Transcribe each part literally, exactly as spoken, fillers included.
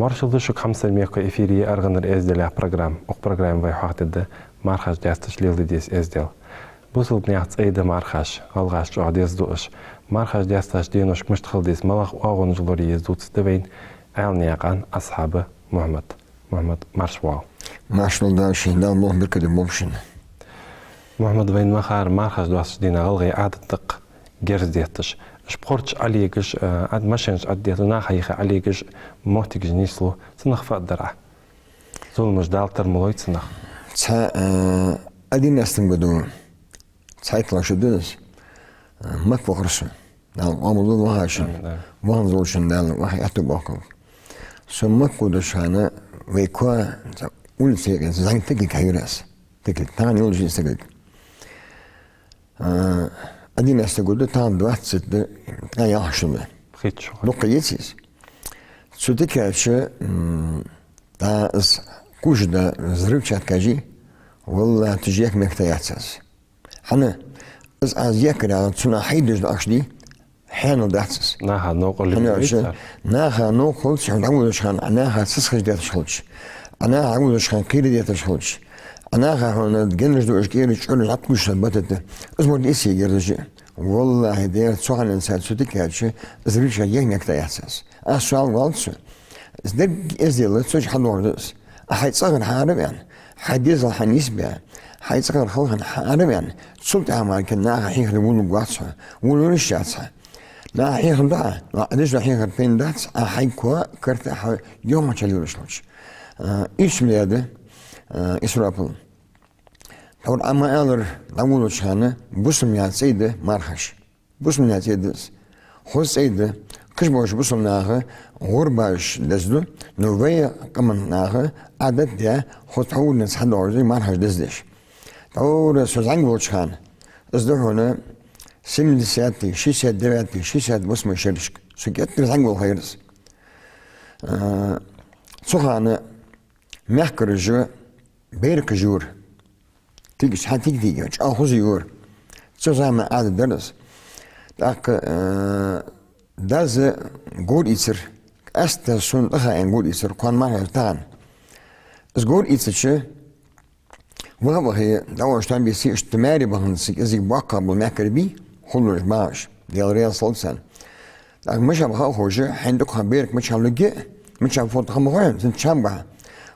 Маршал да шуга, хьамсара мехкахой. Эфире я «АргӀанара эздел» яха программа. Укх программе вай хьоахадаьд мархаш десташ леладе деза эздел. Бусалба наьха цӀай да мархаш, гӀалгӀаша чӀоагӀа деза ду уж. Мархаш десташ деношка мишта хила деза, малагӀа оагӀонаш лорае еза дувцаргда вайна Ӏаьлий наькъан Асхьаб Мухьмад. Мухьмад, марша воагӀалва. Маршал да шун, Дала мел беркате болба шун. Мухьмад, вайна ма харра, мархаш доастача дийнахьа гӀалгӀай Ӏадат да-кх герз детташ. Уж пхорчаш Ӏолегаш, а, Ӏад-, машенаш Ӏаддетташ, наха юхе Ӏолегаш, моттигаш нийслу, цунах фу аргдар Ӏа? Зуламаш дӀалатар ма лой цунах. Цхьа, а, одиннадцатом году, цхьайттлагӀа шу да из, а, Макка вахар со. Дала къоабал долда вахар шун. Амин, да. Ваханза волчун Дала вахар аьттув боаккхалба. Со Макка волча хана вай коа, цхьа улице юкъе зӀамига тиклиг хьайра аз. Тиклиг, тахан йолаш я из тиклиг. А, одиннадцатый год да, тахан двадцать да, ткъаь ялх шу да. Хиташ. Дукха яц из. Цу тика чу, м, тӀаккха из куш да взрывчатка жи, валлахӀи, цу жи ехка мегаргдац аз. ХӀана? Из аз ехкар яхар, цунах хьайдеш да ахча дий, хьанал дац из. Наха новкъарло хӀана аьлча, наха новкъарло хилча, хьо дӀаводача хана, Ӏа наха цӀацкъаш детташ хилча, Ӏа наха дӀаводача хана кхера детташ хилча, Ӏа наха хьона геннаш дуаш кӀераш чӀораш Ӏокхувсаш хилча, батата, из мурд эссе герзаш. ВаллахӀи, дера, цу хана цар цу тика чу, из рича ехка мегаргдац аз. Аз соал валцу. Из деррига эздел цу чу хьадоагӀаш да из. Ӏа хьай цӀагӀара хьаараваьнна, хьай дезал хьанийсбаь, хьай цӀагӀара хала хинна хьаараваьнна, цул тӀехьа мара кхы наха хьехарий вулларгвац хьо, вулларгвац хьо. Наха хьехар да Ӏа, но Ӏа деш дола хьехар пайда бац, Ӏа хьай коа, карта хьо юхамача лелаш хилча. А, иштта ма дий, а, Исрапил. Тхьовра Ӏа ма аьлар, дӀаволалуча хана, бусалба наьха цӀай да мархаш. Бусалба наьха цӀай да из. Хоза цӀай да. Кхыча болча бусалба наха гӀурбаш дезду, но вай къаман наха Ӏадат да, хоза тхьовра денз хьадоагӀаш да мархаш дездеш. Тхьовра со зӀамига волча хана, из да хьона семидесятый, шестьдесят девятый, шестьдесят восьмой шерашка. Со кӀеттара зӀамига волча хана яр из. А, цу хана мехкараш байракхаш йора. Кулгаш хьатига-тига, чӀоагӀа хоза йора. Цу заман Ӏадат дар из. ТӀаккха, э, дас говр ийцар, къаьстта сона тӀахаийна говр ийцар, кхоана мара хӀара тахан. Из говр ийцача, ваха-вахе, дӀаоалаш там беце, иштта маьре баханза кӀезига боккхагӀа бола мехкарий бий, хулаш багӀаш, Даьла раьза хилва царна. ТӀаккха мича ба ха а ховш, хьайна дукха байракх мича лургья, мича фу да ха ма хой хьона, цун чам бахьа.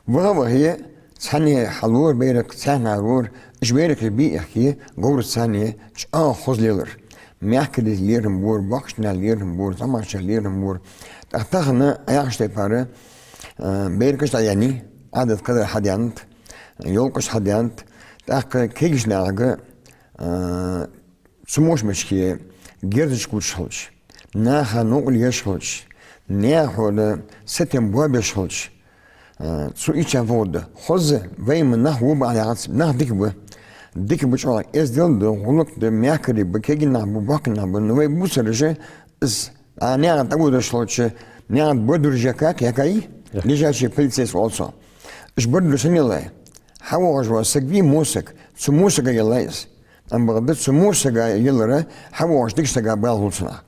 Ваха-вахе, цхьанне хьалора байракх, цхьанне хьалора, уж байракхаш бе а хье, говраш цхьанне, чӀоагӀа хоза лелар. Мехкарий лерхӀам бора, боккхийча наьха лерхӀам бора, зӀамагӀчар лерхӀам бора. ТӀаккха тахан Ӏа яхача тайпара, а, байракхаш дӀаяьннай, Ӏадат кадра хьадаьннад, йолкъаш хьадаьннад, тӀаккха кегийча нахага, а, цу мушмачке герзаш кхувсаш хилча, наха новкъарло еш хилча, наьха хьона сатем боабеш хилча, а, цу ичча фу да? Хоза, вай ма нах во баӀа яхац, нах дика ба. Дика ба чӀоагӀа, эздел да, гӀулакх да, мехкарий ба, кегий нах ба, боккхий нах ба, но вай бувцараш, из, а, наьха тӀаводаш хилча, наьха бадуржа яккха, яккхий? Лежачий полицейский оал цох. Уж бадуржа сенна еллай? ХьавоагӀаш вола саг вий, во саг, цу во сага еллай из. Ам бакъда цу во сага еллар, хьавоагӀача дикача сага бала хул цунах.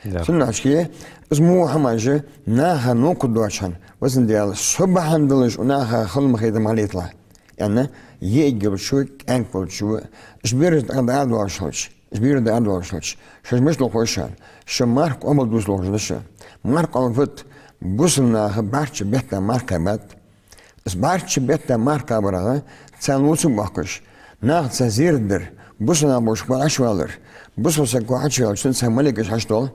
Да. Цудухьа из мо хӀамаш наха новкъа доацаш хьона, везан Даьла, со бахьан долаш укх наха хала ма хетам хьалеталахь, аьнна, йиӀиг йолчо, кӀаьнк волчо, уж бераш дӀа-, дӀадоагӀаш хилча, уж бераш дӀадоагӀаш хилча, шоаш мишта лохаш хьона, шо марха къоабалдувца лохаш да шо. Марха къоабал фуд? Бусалба наха бӀарчча бетта марха кхаьбад. Из бӀарчча бетта марха кхабарах царна лоацам боаккхаш, наха цхьа зерат дар, бусалба нах болча кхы Ӏочувалар, бусалба саг кхы Ӏочуваьлча, цунна цхьа малейкаш хьачудоал.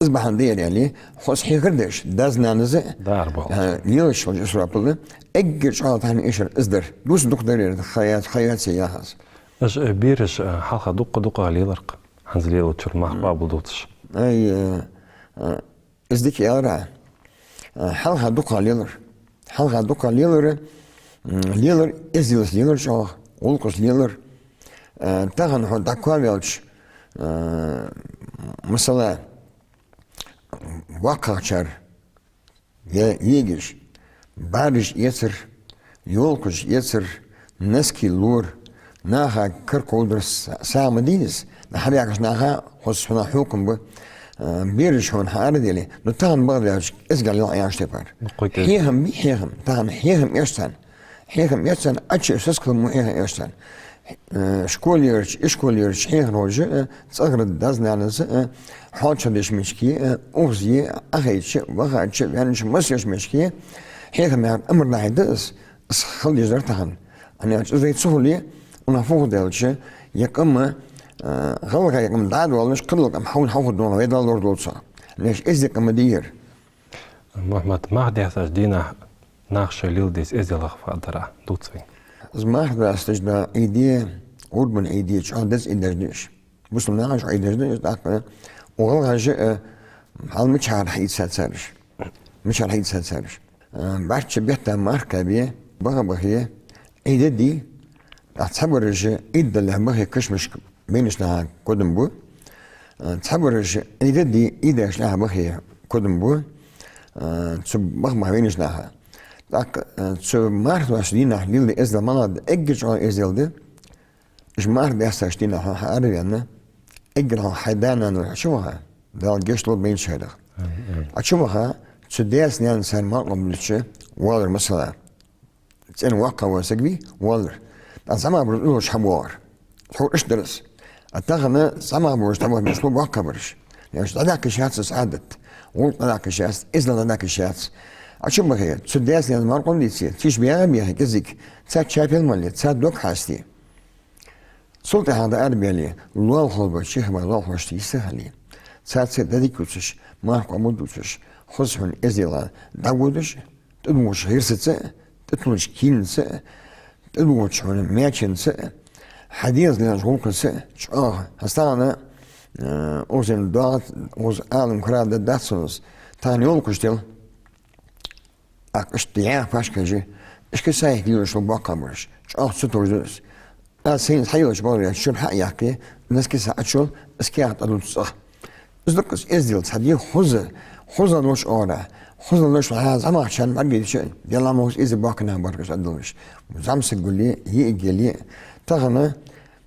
Из бахьан да ер, аьле, хоза хьехар деш, дас-нанас а, дар бала, а, лелаш волча Исрапила эггара чӀоагӀа тахан эшар из дар. Дус дукха дар ер, ха яц, ха яц яхаш. Уж, э, бераш, э, хьалха дукха-дукха лелар-кх, хӀанз лелачура марха къоабалдувцаш. Ай, э, э, Из дика аьлар Ӏа. А, хьалха дукха лелар. Хьалха дукха лелар, м, лелар, эзделца лелар чӀоагӀа, гӀулакхаца лелар. А, тахан хьо дӀакхоаваьлча, а, масала, воккхагӀчар, е-, егаш, бӀараш эцар, йолкхаш эцар, носки лора, наха кара кховдар са-, сагӀа ма дий из, хьабаьхкача наха хоза хьона хьокхам ба. Э, бераш хьона хьаараделе, ну, тахан бакъдар аьлча, эзгал йола яхаш тайпара. Ну, кхы кез. Хьехам бий, хьехам. Тахан хьехам эш царна. Хьехам эш царна, Ӏочу сискал мо хьехам эш царна. Э, школерча, ишколерча хьехархоша, э, цӀагӀара даьс-нанас, э, хьоалча дешмешке, э, укхаза, Ӏохайча, вахача, ваьннача, массайолча мешке, хьехам яхар амар нахьи да из, из хила дезаш дар тахан. ХӀана аьлча из вай ца хуле, унах фу хургда аьлча, ер къам, э, гӀалгӀай къам дӀадоалаш, кхыдола къам хьал-, хьалхургда вай Дала лорадолда цох. Леш эздий къам ма дий ер. Мухьаммад, марха даьстача дийнахьа наха шоай леладе деза эздел фу дар да, дувца вайна. Из марха даьстача дийнахьа Ӏийде, гӀурбан Ӏийде, чӀоагӀа деза Ӏийдаш да уж. Бусалба наха чӀоагӀа Ӏийдаш да уж, тӀаккха укх гӀалгӀаша, э, хьал мичара хьаийца цар уж. Мичара хьаийца цар уж. Э, бӀарчча бетта марха кхаьбе, баха бахе, Ӏийде дий, тӀаккха цхьабараша Ӏийд далехь бахе кашамашка байнача наха кодам бу. Э, цхьабараша Ӏийде дий, Ӏийдаш лаьха бахе кодам бу. Э, цу баха бахе байнача наха. ТӀаккха, э, цу марха даьстача дийнахьа леладе эздел малагӀа да, эггара чӀоагӀа эздел да. Уж марха даьстача дийнахьа хьо хьаараваьнна, эггара хьалха хьай да-нана вахе Ӏочуваха, Дала гешт долда вайна шоайх. Амин, амин. Ӏочуваха, цу даьца-наьнаца цар маркъом дувцача воаллар, масала. ЦӀена воккха вола саг вий, воаллар. ТӀаккха зӀамагӀбараш узалуш хьабоагӀар. Тхьовра иштта дар из. А тахан зӀамагӀбараш дӀабахабеш ба воккхагӀбараш. Леш дӀадаккха йиш яц из Ӏадат. ГӀулакх дӀадаккха йиш яц, эздел дӀадаккха йиш яц. Ӏочубахе, цу даьца-наьнаца маркъом дийце, цига баьгӀа баьхе кӀезига, цар чапел мале, цар дог хьасте. Цул тӀехьагӀа дӀаарабаьле, лоалахой, чехка бола лоалахошта йиса хиле, царца дӀадика ювцаш, марха кхоабаш дувцаш, хоза хьона эздел дӀагӀодаш, тӀадувцача гӀирсаца, тӀатуллача кийнаца, тӀадувцача хьона маьченца, хьадеза лелача гӀулакхаца, чӀоагӀа. ХӀанз тахан, э, укхаза доагӀа, укхаза Ӏалам кара да дац хьона из. Тахан йолакхаш тел. ТӀаккха иштта яха пашкажи, иштта сахьихь лелаш бола боккхагӀбараш, чӀоагӀа цу товжа да из. Аз сайна хьайолча бакъдолча чура хьа а яьккхе, носки са Ӏочул, из каьхат тӀадувца цӀагӀа. Из да-кх из эздел, цхьа де хоза, хоза лош ора, хоза лош хьа зӀамагӀчарна бӀаргадайча, Даьла мукъ лой, из боккхий нах бар-кх уж Ӏаддалараш. ЗӀамсаг гуле, йиӀиг яле, тахан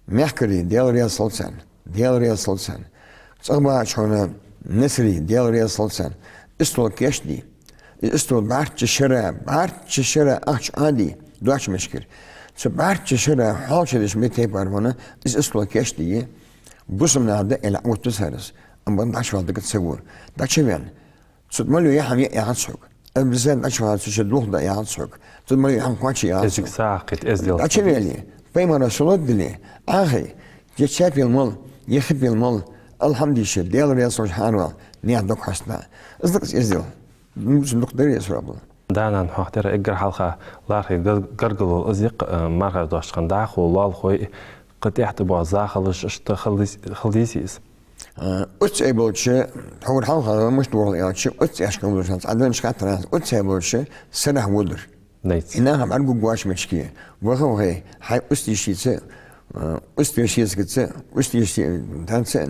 мехкарий, Даьла раьза хилва царна. Даьла раьза хилва царна. ЦӀагӀа бахача хьона Насрий, Даьла раьза хилва царна. Истола кийчде. Из истола бӀарчча шера, бӀарчча шера ахча Ӏодий, доацача мешкара. Цу бӀарчча шера хьоалча деш ма тайпара хьона, из истола кийчде. Бусалба нах да аьле Ӏооттаду цар из. Амма дӀачувала дага ца во. ДӀачувена. Цу тӀа мел йола яхь ма яа яхац хьога. Обязательно дӀачуваха, цу чу дулх даа яхац хьога. Цу тӀа мел йола яхь кхоачае яхац хьога. КӀезига сагӀа кхийтта, эздел. ДӀачувеле, пайхамара салот диле, Ӏохайе, е чапел мала, е хи пел мала, алхьамдулиллахӀ, Даьла раьза хилва хьо хьааравала, наьха дог хьоастаде. Из да-кх из эздел. Ну, цун дукха даре из хурабала. Да-нана хьоахадир, эггара хьалха лоархӀе гар-, гаргара вола из я-кх, э, мархаш доастача хана дӀахо лоалахой, кхы тӀехьа тӀабоагӀа захалаш, иштта хила дис-, хила дезий из? А, оццай болча, тхьовра хьалха мишта воагӀа аьлча, оццай аьшка хӀама луш хӀанз, Ӏадвеннача хаттара хӀанз, оццай болча сарахьа водар. Найц. И нах бӀаргагургвоацача мешке, ваха-вахе, хьай устийшица, а, устийшицкаца, устийши-, танца,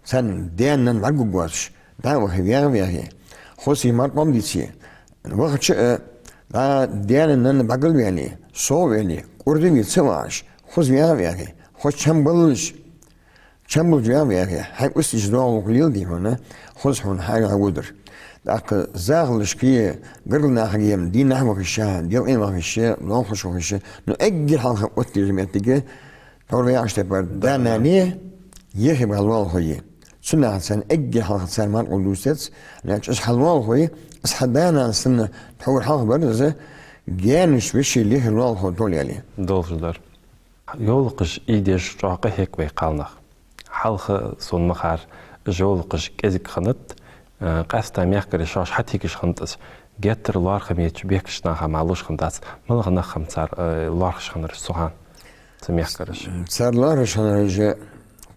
царна даьна-нанна бӀаргагургвоацаш, дӀа а вахе, ваьгӀа а ваьгӀе, хоза маркъом дийце, вахача а, дӀа даьна-нанна бӀаргавеле, соввеле, кӀурдаве ца ваӀаш, хоза ваьгӀа а ваьгӀе, хоза чам баллаш, чам баллаш ваьгӀа а ваьгӀе, хьай устийча доагӀа гӀулакх леладе хьона, хоза хьона хьаалхагӀа водар. ТӀаккха захалашка, гаргара нахага ма дийнахьа вахаш, делкъе вахаш, лоалахошка вахаш, ну, эггара хьалха оттаде деза моттиг, тхьовра яхача тайпара, да-нане, е хи бала лоалахое. Цу нахаца эггара хьалха цар маркъо дувца деза, лаьча из хьа лоалахой, из хьа да-нана санна тхьовра хьалха бар из, гаьнаш веший лехи лоалахо тол яле. Долаш дар. Йолакхаш Ӏийдеш чӀоагӀа къахьег вай кхалнах. Хьалха сона ма харра, уж йолакхаш кӀезига хиннад, э, къаьстта мехкарий шоаш хьатегаш хиннад из. Геттара лоархӀаме еча бехкача наха мара луш хиннадац. МалагӀа нах хиннаб цар, э, лоархӀаш хиннараш цу хана, цу мехкараш? Цар лоархӀаш хиннараш,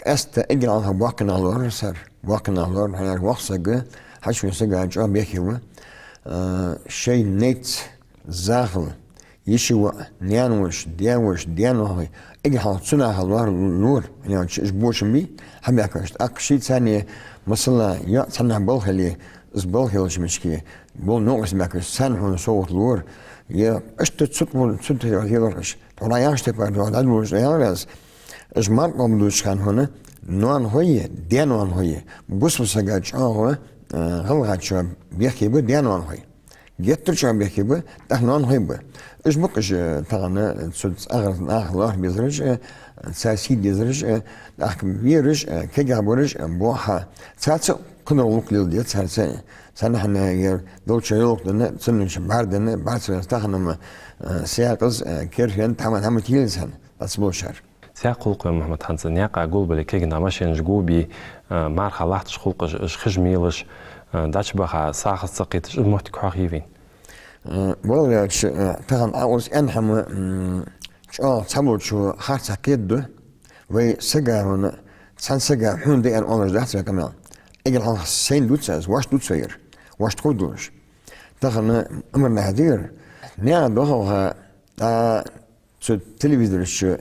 къаьстта эггара хьалха боккхий нах лоархӀар цар. Боккхий нах лоархӀар, хӀана аьлча воккха саг, хьачувена саг чӀоагӀа бехке ва. Э, шоай найц, захал, йиший воӀ, наьна-воша, даь-воша, даь-нохой, эггара хьалха цу наха лоархӀар лора, хӀана аьлча уж боча ма бий, хьабаьхкача. ТӀаккха ший царна, масала, йоӀ цхьаннахьа балха яле, из балха ялача мешке бола новкъостий баьхкача, царна хьона совгӀат лора. Е иштта цу тӀа, цу тӀа лелар уж. Тхьовра яхача тайпара дӀадолалуш, яхар аз, Уж маркъа ма дувцача хана хьона ноанахой, даь-ноанахой. Бусалба сага чӀоагӀа, э, гӀалгӀачоа бехке ба даь-ноанахой. Геттара чӀоагӀа бехке ба тӀаккха ноанахой ба. Уж ба-кх уж, э, тахан, э, цу цӀагӀара наха лоархӀа безараш, э, цар сий дезараш, э, тӀаккха вераш, э, кегий бараш, э, бохьа. Царца кхыдар гӀулакх леладе, царца, царна хьанна яр долча йолкх дана, цунна чу бӀар дана, бӀарца венна тахан-м, э, саькъаз, э, керфен, тхьаман, тхьаман тилис хьан, дац болчар. Саькъа гӀулакх, Мухьмад, хӀанз наькъа гулбале кегий машенаш губи, э, марха латташ хул-кх уж, уж хижа мелаш, э, дӀачубаха сагӀа ца кхеташ, из моттиг хьох йий вайна? Э, валлахӀи, э, тахан Ӏа укхаза аьнна хӀама, м, чӀоагӀа цхьаболчо харцахьа кхетаду, вай сага хьона, цхьан сага хьона да аьнна оалаш дац вай къамаьл. Эггара хьалха сайна дувц аз, вошта дувц вай ер, вошта хов долаш. Тахан амарнахьа дийр, наькъа дохавха, а, цу телевизора чу,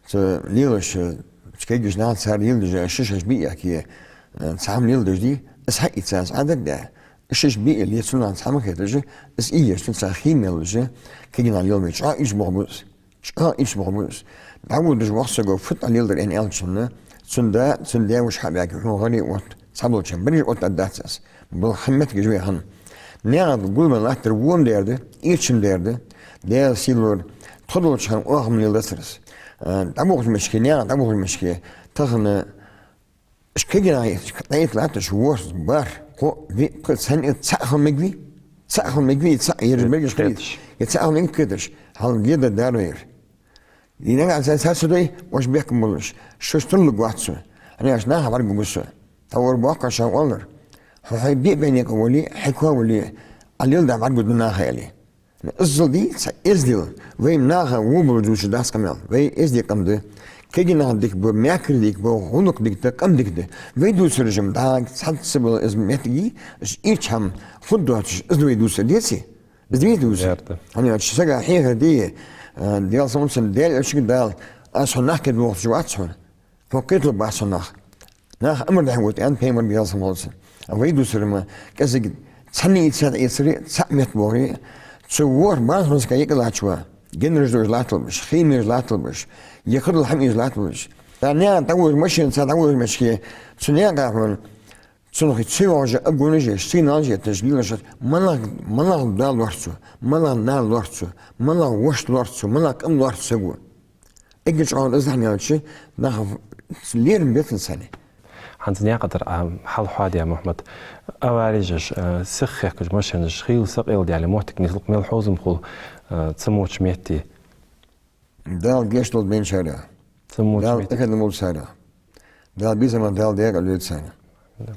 цу лелаш, цу кегийча наха цар леладеш, шишаш биъ яхе, э, цхьа хӀама леладеш дий, из хьаийца аз Ӏадар да. Шишаш биъ ле цу наха цхьа хӀама хеташ, из ийеш цу цхьа хиймелаш, кегий наха леладеш, чӀоагӀа ийрча мух ба из. ЧӀоагӀа ийрча мух ба из. ДӀаводаш воккха саго фуд Ӏа леладер аьнна аьлча хьона, цун да, цун даь-воша хьабаьхка хьона гӀари отт, цхьаболча берригаш оттадаьдац аз. Бала хӀама моттигаш вай хьона. Наькъа гулбенна латтар во-м дар да, ийрча-м дар да, Даьла сийлора, тхо долча хана оаха-м леладацар из. Э, дӀабохача меттиге, наькъа дӀабохача меттиге, тахан, э, уж кегий нах дӀаэца латташ, ворхӀ, бархӀ, кхоъ, виъ, пхиъ, цхьанне цхьаъ хила мегаргвий? Цхьаъ хила мегаргвий, цхьаъ ераш берригаш хила? Кхеташ. Е цхьаъ хила мегаргвий кхеташ? Хьал леладаьд дар вай ер. Дийнахьа цхьа, цхьа ца дой, оаш бехк болаш, шоаш тулларгвац со. ХӀана аьлча наха бӀаргагу со. Тхьовра боккхагӀчоа оалар: «Хьо хьай биъ бӀаьнга вале, хьай коа вале, Ӏа леладаь бӀаргагургда наха», — аьле. Иззал дий цхьа эздел, вай наха во болаш дувцаш дац къамаьл. Вай эздий къам да. Кегий нах дика ба, мехкарий дика ба, гӀулакх дика да, къам дика да. Вай дувцараш-м дӀа цхьацца бала из моттиг, из ийрча хӀама фуд доацаш, из да вай дувцар, деций? Из дий дувцар. Ярта. ХӀана аьлча сага хьехар дий, э, Даьла салам хилда цунна, Даьла Элчага, Дала: «Аз хьона нах кхетабе вахийташ вац хьона. Хьона кхеталургбац хьона нах. Наха амар дахьа вут», — аьннад Пайхамара, Даьла салам хилда цунна. А вай дувцар-м кӀезига цхьанне ийца дӀаэцаре, цхьаъ метта бохаре, цу ворхӀ-бархӀ сага юкъе латтачоа, генараш деш латталбеш, хиймаш латталбеш, е хӀара дола хӀама эш латталбеш. ТӀаккха наькъа дӀавоагӀача машенаца дӀавоагӀача меттиге, цу наькъа хьона цунах ца йоагӀаш а гонаш а, сигналаш а етташ, лелаш а, малагӀа, малагӀа да лоархӀ цо, малагӀа нана лоархӀ цо, малагӀа воша лоархӀ цо, малагӀа къам лоархӀ цо саго. Эггара чӀоагӀа из да, хӀана аьлча нах лерхӀам беций царна. ХӀанз наькъа тӀара, а, хьал хьоадаь, Мухьмад, авареш, а, сиха хехкача машенаш хийла сакъердале, моттиг нийслу-кх, мел хьовзам хул, а, цамогача метте. Дала гешт долда вайначарех. Цамогача метте. Дала къахетам болба царех. Дала безам, Дала декъала йойла царна. Да.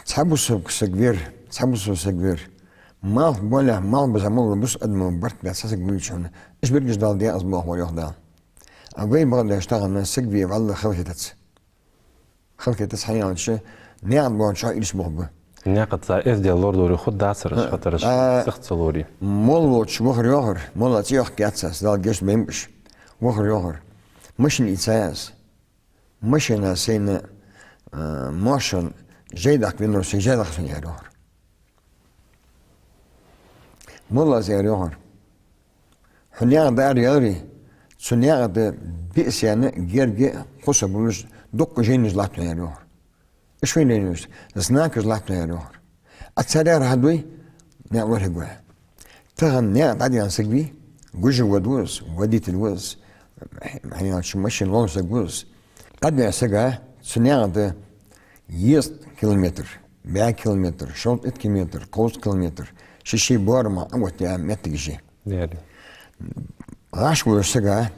Цхьа бусалба саг вер, цхьа бусалба саг вер. Малх болехь, малх беза мел вола бусалба адамо барт баь цхьа саг вийча хьона, уж берригаш Дала декъаза боахаргва, йоах Дала. А вай бакъдеш тахан саг ве валла халхетац. Халхетац, хӀана аьлча наькъа тӀа боагӀа чӀоагӀа ийрча мух ба. Наькъа тӀа эздел лорадоре хургдацар уж, хатараш, а, сиха ца лоре. Молла волча вахар йоахар, молла цӀи йоаккхаргьяц аз, Дала гешт бе-м беш. Вахар йоахар. Машен ийцай аз. Машена сайна, а, моаршал жай даккха венавар, сай жай даккха сона, яхар йоахар. Моллас яхар йоахар: «Хьо наькъа тӀа ара яларе, цу наькъа тӀа биъ саьна герга кхо са болаш дукха жайнаш латт хьона», — яхар йоахар. Уж вайна лелаш знакаш латт хьона, яхар йоахар. Ӏа царех хьадой, наькъа лоархӀаргва хьо. Тахан наькъа тӀа дӀадаьнна саг вий, гужа вода ва из, водитель ва из, хӀана аьлча машен ловш саг ва из. ДӀадаьнна сага цу наькъа тӀа езткъа километр, бӀаь километр, шовзткъа итт километр, кховзткъа километр ший-ший боарама Ӏооттаяь моттигаш я. Дера. ГӀаш волча сага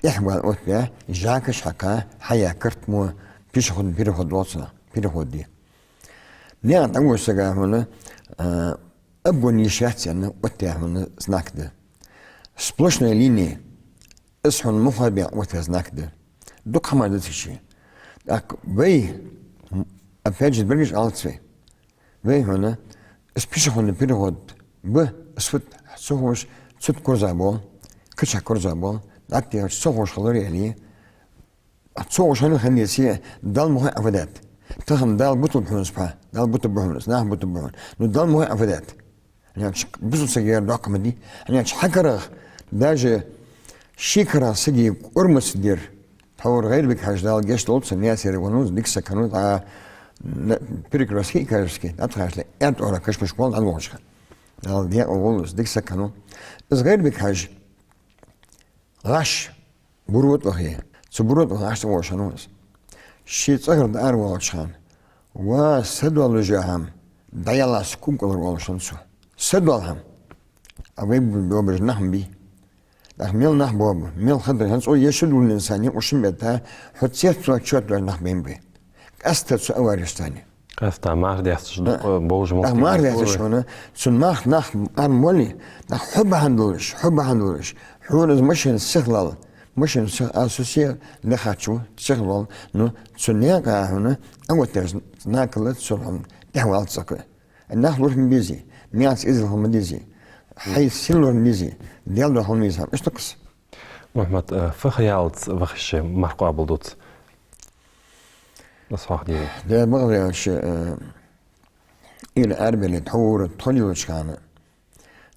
тӀехьа вала оттабаь, жакаш хьаькха, хьаяь карт мо, пешеходный переход оал цунах, переход я. Наькъа тӀа волча сага хьона, а, обгон йиш яц аьнна оттаяь хьона знак да. Сплошная линия, из хьона мухь бе оттаяь знак да. Дукха хӀамаш да цига. ТӀаккха вай, опять же, берригаш алац вай. Вай хьона, из пешеходный переход ба, из фуд ца ховш, цу тӀа курза бола, кхычахьа курза бола, дӀатӀатехача ца ховш хилар яле, ца ховш хинна хинна деце, Дала мухь а фу даьд. Тахан Дала буталба хьона из пхьа, Дала бутаргба хьона из, наха бутаргба хьона. Ну, Дала мухь а фу даьд. ХӀана аьлча бусалба сага ер доккха ма дий. ХӀана аьлча хьа карагӀа даже Ши кара сага кӀормаца дир. Тхьовра ГӀайрбик-Хьажа, Дала гешт долда цунна, Наьсаре венна ва из, дика саг хиннав, а, на-, перекрёстке, кажется, дӀатӀахьежача, аьрда оагӀорахьа кашамашка волаш, дӀаволлаш хиннав. Дала декъала волва из, дика саг хиннав. Из ГӀайрбик-Хьажа гӀаш, Буро тӀа вахе, цу Буро тӀа ваха гӀаш тӀаволаш хиннав из. Ше цӀагӀара дӀааравоалача хана: «Ва, са доаллаш я хӀама, дӀаялахь са кӀулкӀалара», — оалаш хиннав цо. Са доал хӀама. А вай бо-, боабеш нах ма бий. ТӀаккха мел нах боабу, мел хатар, хӀанз цо еш долаш санна, укх шин бетта хьо цецваь чот доаца нах бе ма бий. Къаьстта цу авареш санна. Къаьстта марха детташ дукха, а, бовш ма бий. ТӀаккха марха детташ хьона, цун марха нах ара ма валий, тӀаккха хьо бахьан долаш, хьо бахьан долаш, хьона из машина сихлал, машина сих-, а, со се лехачу, сихлал, ну, цу наькъа хьона, а вот из накала цу хьона тӀехвалац цӀаккха. Нах лургья ма безий, наьха эздел хила ма дезий, хьай син лургья ма дезий, Даьла духьа хила ма везий хӀама. Иштта да-кх из. Мухьаммад, э, фу хаялца ваха йиш я, марха къоабалдувца? Аз хьох дийр. Даьла бакъдар аьлча, э, ира арабелла тхьовра тхо лелача хана,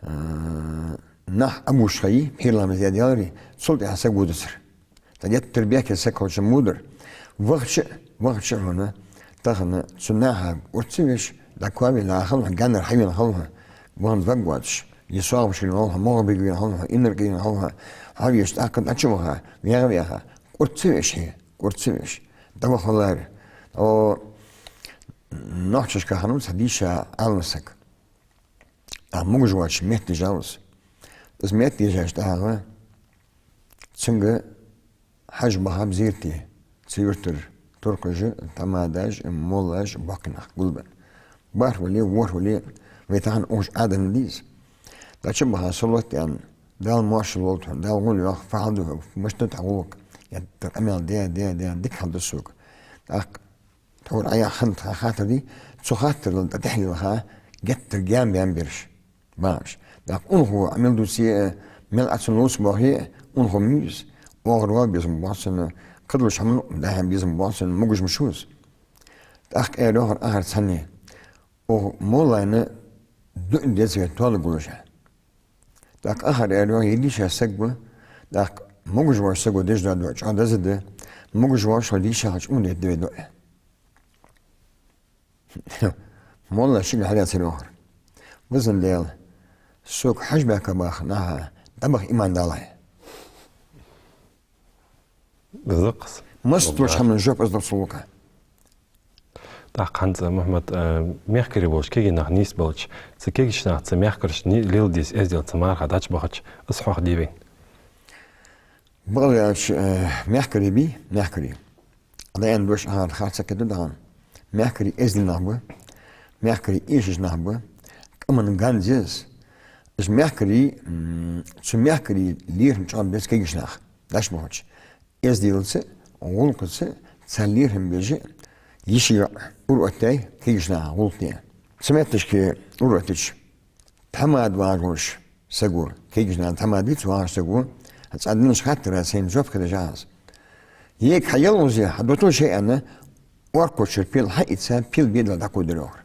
э, нах Ӏобувш хиннай, пхьера ламаз даь даьлар, цул тӀехьа саг водацар. Тха геттара бехке саг хилча мо дар. Вахача, вахача хьона, тахан цу наха кӀордаца веш, дӀакхоаве лаьхал хьо, гаьнара хьавена хала хьо, вахана ваг воацаш, е Соагӏа-Башир вена хала хьо, МагӀалбига вена хала хьо, Инаркъе вена хала хьо, хьо веш тӀаккха дӀачуваха, вегӀа веха, кӀордаца веш хье, кӀордаца веш. ДӀаваха валаре. О, нохчашка хиннав цхьа дийша Ӏалам саг. А могаш воацаш метта дижав из. Из метта дижача тӀехьагӀа цунга хьажа бахаб зерате, цу юртара туркхаша, тамадаш, моллаш, боккхий нах гулбенна. БархӀ вале, ворхӀ вале, вай тахан уж Ӏадат дий из. ДӀачубаха салот даьнна, Дала моаршал лолда хьона, Дала гӀулакх йоаккхалба, фу хьал да хьога, мишта да хьа гӀулакх, е тӀаккха къамаьл де, де, де, дика хьал да сога. ТӀаккха тхьовра Ӏаяха хиннад тха хаттар дий, цу хаттарал тӀатӀехьа лелха геттара гаьна баьнна ба ераш. Бамаш. ТӀаккха унахо Ӏа мел дувце а, мел Ӏа цунна ловца боахе а, унахо ма вий из, оагӀорвала безам боагӀа цунна, кхыдолча хӀаман дӀа-хьа безам боагӀа цунна, могаш ма ва из. ТӀаккха аьлар йоахар ахар цхьанне: «Укх моллайна дуӀа деза вай тоалургволаш». ТӀаккха ахар аьлар йоах: «Е дийша саг ва, тӀаккха могаш вола саго деш дола дуӀа чӀоагӀа деза да, могаш волаш хила дийша хилча ма деттадий вай дуӀа». Молла шийга хьадаьцар йоахар: «Везан Даьла, сога хьажа баьхка баха наха дӀабаха иман далахь». Из да-кх из. Масса долча хӀаман жоп из да цу гӀулакха. ТӀаккха хӀанз, Мухьаммад, э, мехкарий болча кегий нах нийсбелча, цу кегийча наха, цу мехкарашта ни-, леладе деза эздел цу марха дӀачубахача, из хьох дий вайна? Бакъдар аьлча, э, мехкарий бий, мехкарий. Ӏа дӀааьнна дош ахар харц а кхетаду тахан. Мехкарий эздий нах ба, мехкарий эшаш нах ба, къаман ганз я из. Уж мехкарий, м, цу мехкарий лерхӀам чӀоагӀа беза кегийча наха дӀачубахача. Эзделца, гӀулакхаца цар лерхӀам беш, йиша-йоӀ ура оттадаьд кегийча наха гӀулакх де. Цу метташка ура оттача, тхьамада вагӀаш волча саго, кегийча наьха тхьамада вий цу вагӀаш саго, цхьа динаш хаттара сайна жоп ха деза аз. ЙиӀиг хьаялхазе, хьадутал шоай аьнна, оркочура пел хьаийца, пел бе дала дӀакховдадир йоахар.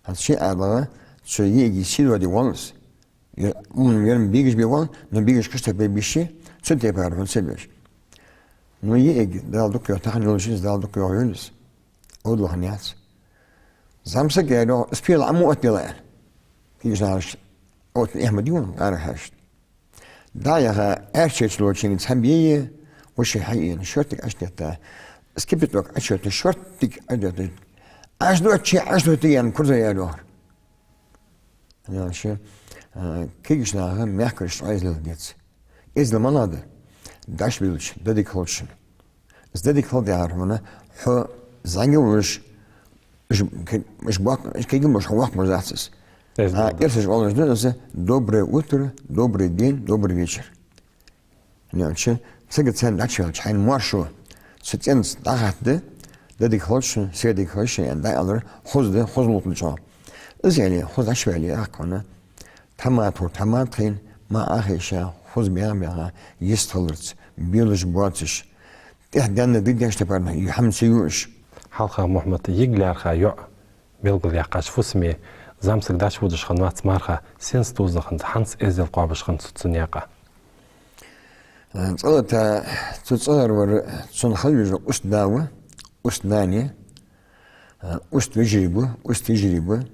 ХӀанз ший Ӏаьдала цу йиӀига сий доаде воалл из. Е, м, ер бегаш бе воалл, но бегаш кхыча тайпара беш, цу тайпара хӀама ца беш. Ну, йиӀиг Дала дукха йоах, тахан йолаш из Дала дукха йоах йолаш. Ӏовдалхьа яц. ЗӀамсаг аьлар йоах: «Из пел Ӏа мо оттаделахь», — аьнна. Кегийча нахаша оттаде эхь ма дий вайна, арахьаьрча. ДӀа а яха, аьрчача лочине цхьа бе е, вӀаший хьаена, шортига Ӏочудетта, из кипяток Ӏочуйода, шортига Ӏочудетта, Ӏочудоттача Ӏочудоттаде аьнна, курза аьлар йоахар. Аьлча, а, кегийча наха мехкарашта эздел деза. Эздел малагӀа да? ДӀачубиллача, де дика хилда шун. Из де дика хилда яхар хьона, хьо зӀамига волаш, уж ке-, уж бок-, уж кегий болаш хьо воккха волаш дац из. Эздел да. А, эрсаша оалаш да из: «Доброе утро», «Добрый день», «Добрый вечер». Аьлча, сага царна дӀачуваьлча, хьайна моаршо цу цӀенца дӀахатта да: «Де дика хилда шун, сагӀа дика хилда шун», — аьнна дӀааьлар, хоза да, хоза гӀулакх да чӀоагӀа. Из аьле, хоза дӀачуваьле, ахкана тхьамада хул, тхьамада хинна, ма Ӏахайша, хоза баьха-баьха, йистхиларца, белаш боацаш, тӀехьа денна дигдеш тайпара нах, из хӀама ца юаш. Хьалха, Мухьаммад, йиӀиг лаьрхӀа йоӀ белгалъяьккхача фусаме, зӀамсаг дӀачуводаш хиннавац марха, сенца дувзаденна хиннад, хӀанз эздел кхоабаш хиннад цу наькъа? Э, цӀалата цу цӀагӀара вар, цун хьалвижа уст-да ва, уст-нана, э, уст-вежарий ба, уст-йижарий ба.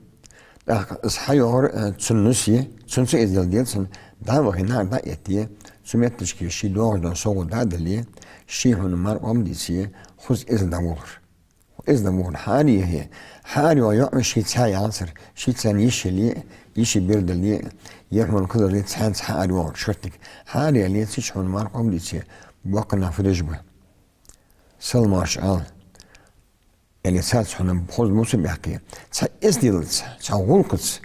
ТӀаккха из хьайоагӀар, э, цун нус я, цунца эздел де цун, дӀа а вахе, нахага дӀа а этте, цу метташка ший доагӀаш дола совгӀат дӀа а дале, ший хьона марха къоабалдеце, хоза эздел дӀаволлар. Эздел дӀаволлар, хьаараехье. Хьаараеш йоӀ шийца хьаяьлацар, шийца йиша яле, йиший бер дале, е хьона кхалар дале, цхьанца хьаараеш йоӀ шортига. Хьаараяле, цигача хьона марха къоабалдеце, боккхий нах фу деш ба? Салам-моаршал ала. Е царца хьона хоза муса баьккхе, цхьа эзделаца, цхьа гӀулакхаца,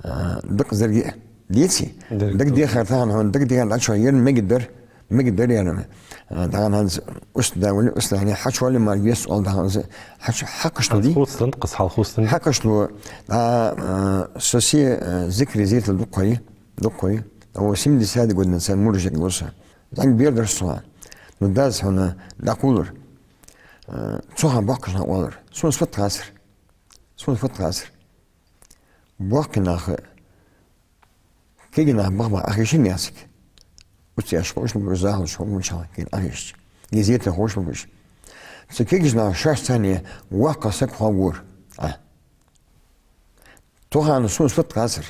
а, дакъа зарги деце, дерг дагадехар тахан хьона, дагадехар дӀачу ер мегаргдар, мегаргдар ер. А, тахан хӀанз уст-да вале, уст-нана хьачувале мара вес оал тахан из, хьачу хьакхаш лу ди? Хьалхустан, къас хьалхустан. Хьакхаш лу, а, а, со се, а, зикри зетал дукха хой, дукха хой. А, восьмидесятый годнаца муржик лоса. ЗӀамига бер дар со. Ну, дас хьона дӀакхувлар. Э, цу хана боккхача наха оалар: «Сона фу тӀа хацар? Сона фу тӀа хацар? Боккхий нах кегий нах баха-баха Ӏохайшача яциг. Уцци аш ховш ма баш, захалаш ховш ма баш, кегий нах Ӏохайшача. Газета ховш ма баш. Цу кегийча наха шоашца воккха саг хьогвар». А. Тахан сона фу тӀа хацар?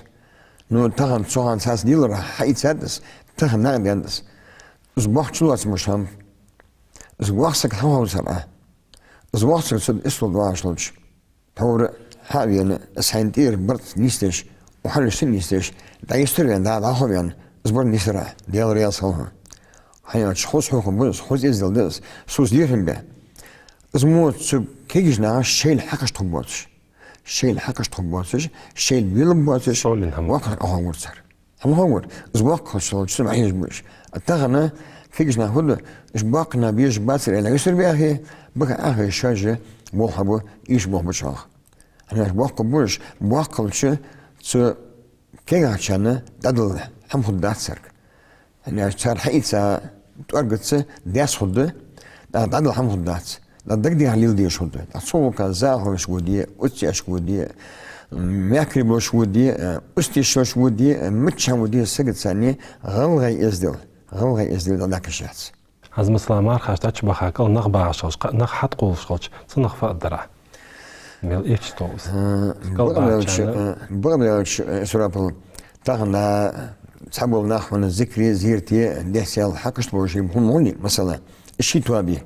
Ну, тахан цу хана цхьацца лелар хьаийцад аз, тахан нах денад аз. Из боккха чулоацамаш хӀама. Из воккха саг хьахьовсар Ӏа. Из воккха саг цу эсала доагӀаш хилча, тхьовра хьа а вена, из хьайна тӀера барт нийсдеш, укх хьалхашка нийсдеш, дӀайистар вена, дӀа-, дӀахо вена, из барт нийсар Ӏа. Даьла раьза хилва хьона. ХӀана аьлча хоза хьехам ба из, хоза эздел да из, сона из лерхӀам баь. Из мо цу кегийча наха шоайла хьакхаш тхо боацаш. Шоайла хьакхаш тхо боацаш, шоайла велам боацаш, воккхар Ӏохоавар цар. ХӀама ховр, из воккха хилча цу ма хьежаш ба уж. А тахан кегийча наха фу ду, уж боккхий нах безаш бацар аьнна, юсар баьхе, баха Ӏохайша шоаш а болх ба, уж болх ба чӀоагӀа. ХӀана аьлча боккха ба уж, боккха хилча цу кегийчарна дӀадала хӀама хургдац царга. ХӀана аьлча цар хьаийца тӀоргаца даьсса хургда, дӀа-, дӀадала хӀама хургдац. ДӀа дагадехар леладеш хургда. ДӀа цу гӀулакха захалашка воде, уцци аш воде, мехкарий болаш воде, уст-йиша йолаш воде, миччахьа воде, сагаца царна гӀалгӀай эздел, гӀалгӀай эздел дӀадаккха йиш яц. ХӀанз, масала, мархаш дӀачубаха, кӀал нах багӀаш хилча, кхы нах хьатӀакхувлаш хилча, цу наха фу аргдар Ӏа? Мел эча товс. Э, кӀал бакъдар аьлча, багӀачарна, э, бакъдар аьлча, э, Сурапал, тахан цхьабола нах хьона зикри, зерти, дехьа-сехьа хьакхаш болаш хул муни, масала, ши тоба.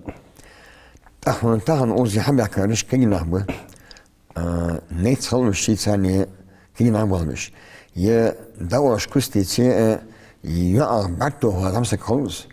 ТӀаккха хьона тахан укхаза хьабаьхкараш кегий нах ба. Э, найц хилва шийца царна кегий нах болх беш. Е дӀаоалаш кустаца, э, йоӀах бӀарг тохаш хӀама саг хилва из.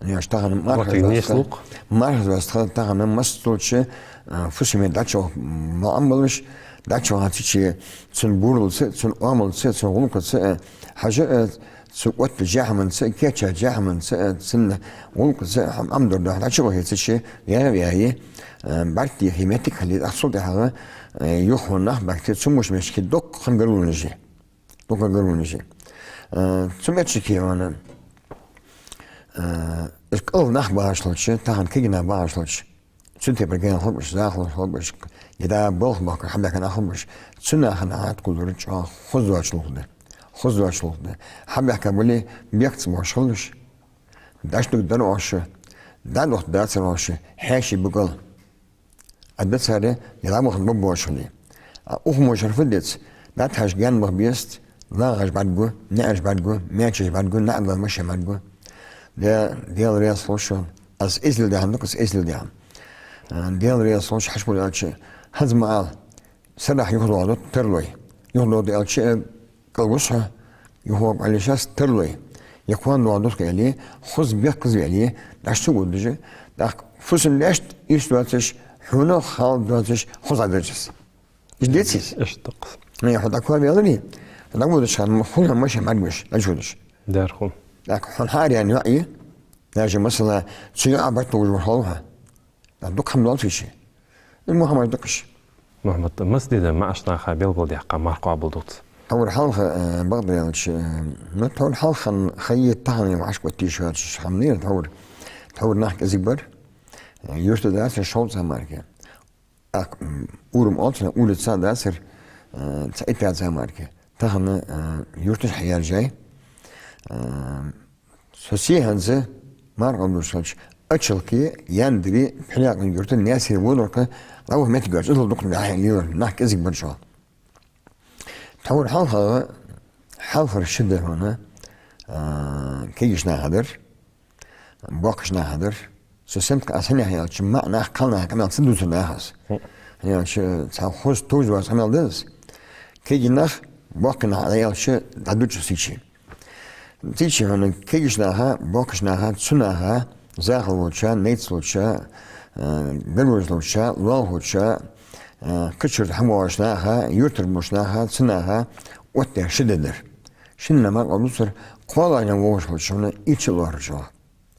Аш тахан мархаш вац тха-, мархаш вац тха-, тахан массайолча, а, фусаме дӀачуваха ма Ӏомабалаш, дӀачуваха цу чу цун буралца, цун оамалца, цун гӀулакхаца, а, хьажа, а, цу оттача хӀаманца, кийчъяьча хӀаманца, а, цун гӀулакхаца, хӀама Ӏомадар духьа дӀачувахе цу чу, ваьгӀа а ваьгӀе, а, бӀарг техе моттиг хиле, цул тӀехьагӀа, а, юха нах баьхкача, цу мушмешке дукха хинна гаргалонаш я. Дукха гаргалонаш я. Э, цу метташка хьона, э, кӀал нах багӀаш хилча, тахан кегий нах багӀаш хилча, цу тайпара гаьна хургболаш, захалаш хургболаш, е дӀа балха бахкар хьабаьхка нах хургболаш, цу наха хьатӀакхувлар чӀоагӀа хоза доацаш лургда. Хоза доацаш лургда. Хьабаьхка бале, бехк ца боацаш хилалаш, дӀачудугаргдар оаш, дӀадохаргдацар оаш, хьаьший ба кӀал. Аргда цар, е дӀабахаргба боацаш хиле. А укх мо шарфа дец, дӀатӀахьежача гаьна баха безац, лагӀаш бӀаргагу, наӀараш бӀаргагу, маьчеш бӀаргагу, наӀарга дола машен бӀаргагу. Де-, Даьла раьза хилва шоана. Аз эздел даь хӀама да-кх из, эздел даь хӀама. А, Даьла раьза хилва шоана, хьашт бола аьлча, хӀанз ма ала, сарахьа юхадоагӀаргда тарлой. ЮхадоагӀаргда аьлча, э, кӀалвус хьо, юхавоагӀа Ӏалашас тарлой. Е кхоана доагӀа дутка аьле, хоза бехказа ваьле, дӀаш ца гӀоргдаш, тӀаккха фусам-даьшта ирс доацаш, хьона хала доацаш, хоза дӀадерзац. Иштта деций из? Иштта да-кх. Э, хьо дӀакхоаваьларе, хьо дӀагӀоргдача хана, хьона машен бӀаргагуш, дӀачудеш. Дера хул. ТӀаккха хьона хьаараена йоӀ я, даже, масала, цу йоӀа бӀарг тохаш вар хилва хьо. ТӀаккха дукха хӀама доаллаш ше. Из мо хӀамаш да-кх уж. Мухьаммад, масса ди да маӀача наха белгалдаьккха марха къоабалдувца? Тхьовра хьалха, э, бакъдар аьлча, э, ну, тхьовра хьалха ха я, тахан вӀашка оттаеш йоацаш хӀама яр тхьовра. Тхьовра нах кӀезига бар. Э, юрта дацар шовзткъа цхьа мара. ТӀаккха, м, урам оал цунах, улица дацар, э, цхьа итт цхьа мара. Тахан, э, юрташ хьаяьржай. Э, Со се хӀанз Марха луш хилча, Ачалкхе, Яндре, Пхьилекъан-Юрта, Наьсаре, Водаркхе, Ӏоваха моттиг йоацаш, из дукха нах лелар, нах кӀезига бар чӀоагӀа. Тхьовра хьалха, хьалхара ши ди хьона, а, кегийча наха дар, боккхийча наха дар. Со сема тӀа аз хьанех аьлча, маӀа нах, кхалнах къамаьл ца дувцар нах аз. ХӀана аьлча, цхьа хоза товш доаца къамаьл да из. Кегий нах, боккхий нах аьлча, дӀадувцаш сийча. Сийча хьона кегийча наха, боккхийча наха, цу наха, захал волча, найц волча, а, бервожа волча, лоалахоча, а, кхычар хӀама волча наха, юртара болча наха, цу наха, оттадаь ши ди дар. Шинна марха луцар, кхоалагӀа вовзаш хилча хьона, ийрча лоархӀаш ва.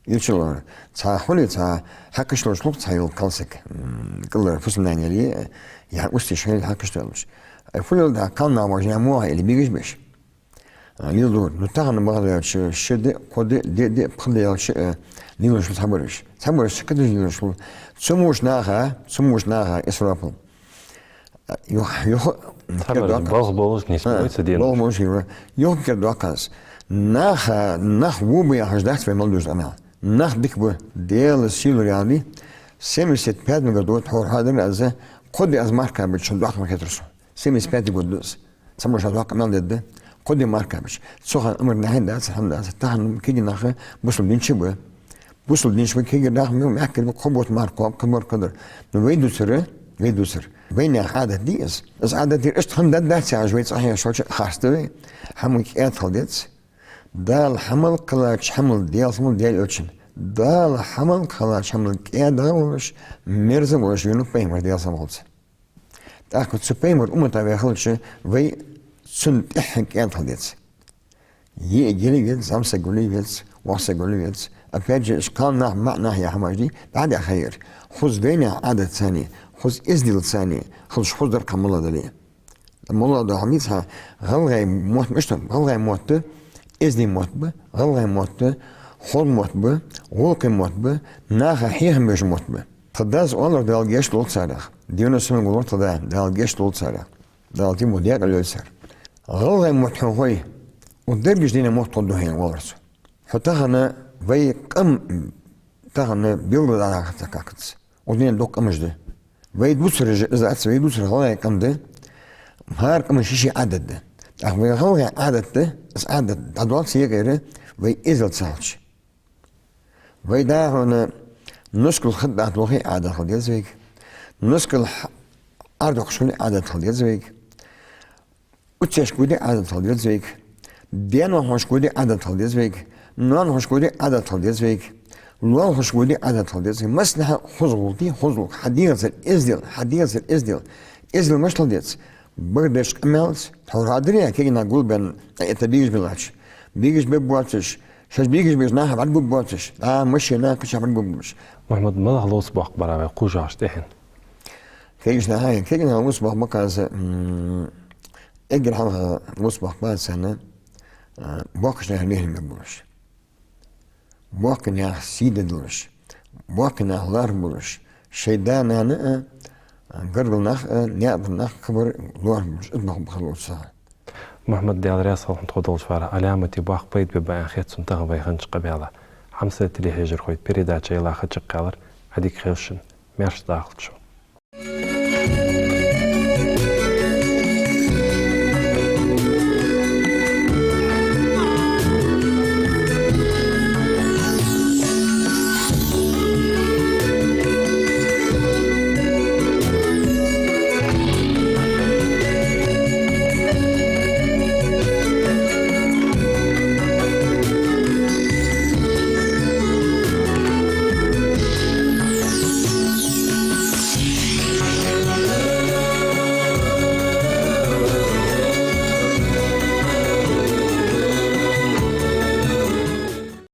Ийрча лоархӀ. Цхьа хуле, цхьа хьакхаш лоархӀаш лух, цхьа йола кхалсаг, м, кӀалхара фусам-нана яле, е усташ хиле хьакхаш лоархӀаш. Ай, фу леладу, кхалнах вожа, е муха или бигаш беш. А, леладу. Ну, тахан бахьан аьлча, ши ди, кхо ди, диъ ди, пхи ди аьлча, а, лелаш хул цхьабараш. Цхьабараш кадаш лелаш хул. Цу муш наха, цу муш наха, Исрафил. Юха, юха, цхьабараш балха болаш нийсбу вай цу дийнахьа. Балха болаш нийсбу. Юха кер доаккхаш. Наха, нах во ба яхаш дац вай мел дувцаш къамаьл. Нах дика ба, Даьла сийлахь яле, семьдесят пятом году тхьовра хьадир аз, кхо ди аз марха кхаьбача, доккха хетар сона. Семьдесят пятый год да из. Цхьабараш доккха къамаьл дергда. Кхо ди марха кхаьбача. Цу хана амр нахьи дац, хӀама дац. Тахан кегий нах бусалба дин чу ба. Бусалба дин чу ба, кегий нах ма-, мехкара ба, кхо бутт марха кхоаб, кхы марха кхадар. Ну, вай дувцар, вай дувцар. Вайнаьха Ӏадат да из. Из Ӏадат дир, иштта хӀама дац яхаш, вай цӀагӀа хьежача, харц да вай. ХӀама кӀаьда хила деза. Дала хьамал кхеллача хӀамал, Даьла салам хилда Даьла элчана. Дала хьамал кхеллача хӀамал кӀаьда волаш, мерза волаш венав пайхамар, Даьла салам хилда цунна. ТӀаккха цу пайхамара уммата вай хилча, вай цунна тӀехьа кӀаьда хила деза. Йиъ гили веза, зӀамсаг гули веза, воккхасаг гули веза. Опять же, ишкал нах, маӀа нах яха мажди, дӀа-дӀа хайр. Хоза вайнаьха Ӏадатаца, хоза эздел цани, хилча хоза дар кхы мала дале. Мала да хьамица, гӀалгӀай мотт, иштта, гӀалгӀай мотт, эздий мотт ба, гӀалгӀай мотт, хоза мотт ба, гӀулакхий мотт ба, наха хьехам беш мотт ба. Тха дас оалар, Дала гешт долда царех. Девяносто семь гулар тха да, Дала гешт долда царех. Дала тиму декъал йойла цар. ГӀалгӀай мотт хьона хой, у дерригаш дийна мотт хургда хьона оалар цо. Хьо тахан вай къам тахан белгала дӀадахар ца какац. У дийна дукха къамаш да. Вай дувцараш из дац, вай дувцар гӀалгӀай къам да. ХӀара къаман ший-ший Ӏадат да. ТӀаккха вай гӀалгӀай Ӏадат да, из Ӏадат дӀадоал ца екъера, вай эздел ца хилча. Вай да хьона нускал хатӀа дӀатохе Ӏадат хила деза вайга. Нускал хьа-, арадохкаш хуле Ӏадат хила деза вайга. Уццешка вуде Ӏадат хила деза вайга. Даь-ноаношка вуде Ӏадат хила деза вайга. Ноаношка вуде Ӏадат хила деза вайга. Лоалахошка вуде Ӏадат хила деза вайга. Массанахьа хоза гӀулакх, хоза гӀулакх. Хьа дегӀацара эздел, хьа дегӀацара эздел. Эздел мишта хила деза? Багардеш къамаьлаца, тхьовра хьадир е кегий нах гулбенна, это бигаш беллача. Бигаш бе боацаш, шоаш бигаш беш наха бӀаргагургбоацаш. А, машина, кхыча бӀаргагургбоацаш. Мухьаммад, малагӀа ловца боккха бар вай кхувш яхача тӀехьенна? Кегийча наха, кегий наха ловца боккха ба-кх аз, м, эггара хьалха ловца боккха ба аз царна, а, боккхийча наьха лерхӀам бергболаш. Боккхий наьха сий дергдолаш. Боккхий наьха лоархӀаргболаш. Шоай да-нана а, гаргара нах а, наькъа тӀара нах а кхыбар лоархӀаргболаш. Из боккха ба-кх ловца. Мухьаммад, Даьла раьза хилва хьона тхо долча вара. Ӏаламате боккха пайда бергба аьнна хет сона тахан вай хиннача къамаьла. Хьамсара телехьежархой, передача йилла ха чакхъяьлар. Ӏадика хийла шун. Маьрша дахалда шо.